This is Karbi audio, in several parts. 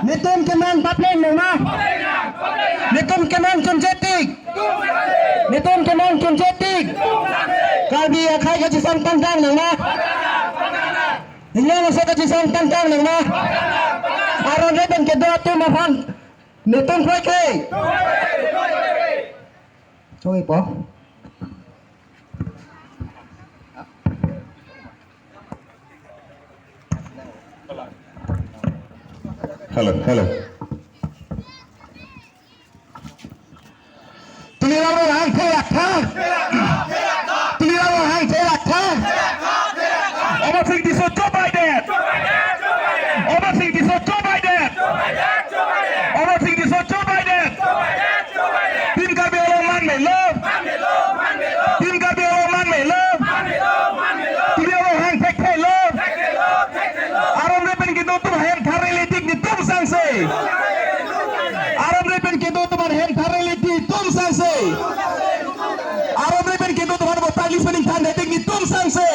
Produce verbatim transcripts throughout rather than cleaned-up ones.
Netum kemang papleng nang ma? Netum kemang chunche tik? Netum kemang chunche tik? Karbi akhei kachisong tangtang nang ma? Inglong aso kachisong tangtang nang ma? Aron re pen kedo atum aphan netum kroike. Choi po. Hello, hello. Tuliram Ronghang therak tha. Tuliram Ronghang therak tha. Amarsing Tisso chobaidet. Amarsing Tisso chobaidet. Amarsing Tisso chobaidet. Team Karbi Anglong manmelo. Team Karbi Anglong manmelo. Tuliram Ronghang thekthelo. Aron re pen kedo atum ahem tharle tik netum sangse. Aron re pen kedo atum ahem tharle tik netum sangse. Aron re pen kedo atum aphan voter list pen ingthan tik netum sangse.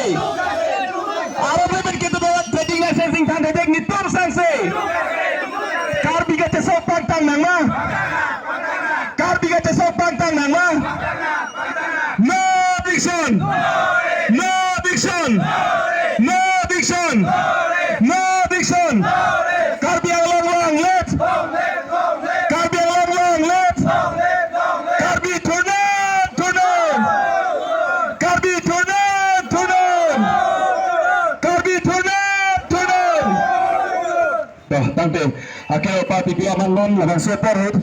Aron re pen kedo atum trading license ingthan tik netum sangse. Karbi kachesong tangtang nang ma? Karbi kachesong tangtang nang ma? No eviction! No eviction! No eviction! No eviction! Karbi Anglong long live! Karbi Anglong long live! Karbi thurnang, thurnang! Karbi thurnang, thurnang! Karbi thurnang, thurnang! Dah, tangte. Akhei party pi aman non, labangso apor ahut.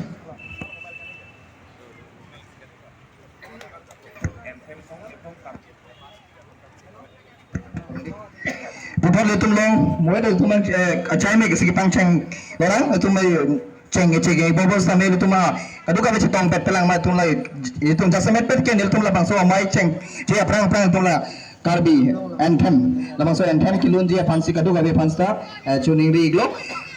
Puthot ilitum long, mo ilitum, eh, achai me kesi kepangcheng orang, ilitum, eh, cheng, cheng, eh, bobo same ilitum, ah, kadokave chetongpet pelang ma ilitum la, ilitum jasemet pet ke ilitum labangso amei chengji aphrang aphrang ilitum la Karbi anthem, labangso anthem kelunji aphansi kadokave aphan seta, eh, choningri iklo.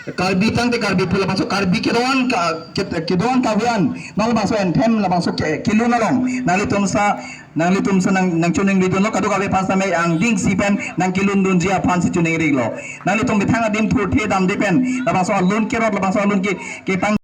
Karbi tangte Karbi pu labangso Karbi kedo-an ka, ke-, kedo-an kave-an. Non labangso anthem labangso ke-, kelun along nanglitum seta, nanglitum seta nang, nangchoningri dunlo, kadokave aphan seta me angdeng si pen nangkelun dunji aphansi choningri iklo. Nanglitum methang adim thurthe damde pen labangso alun kerot, labangso alun ke, kepang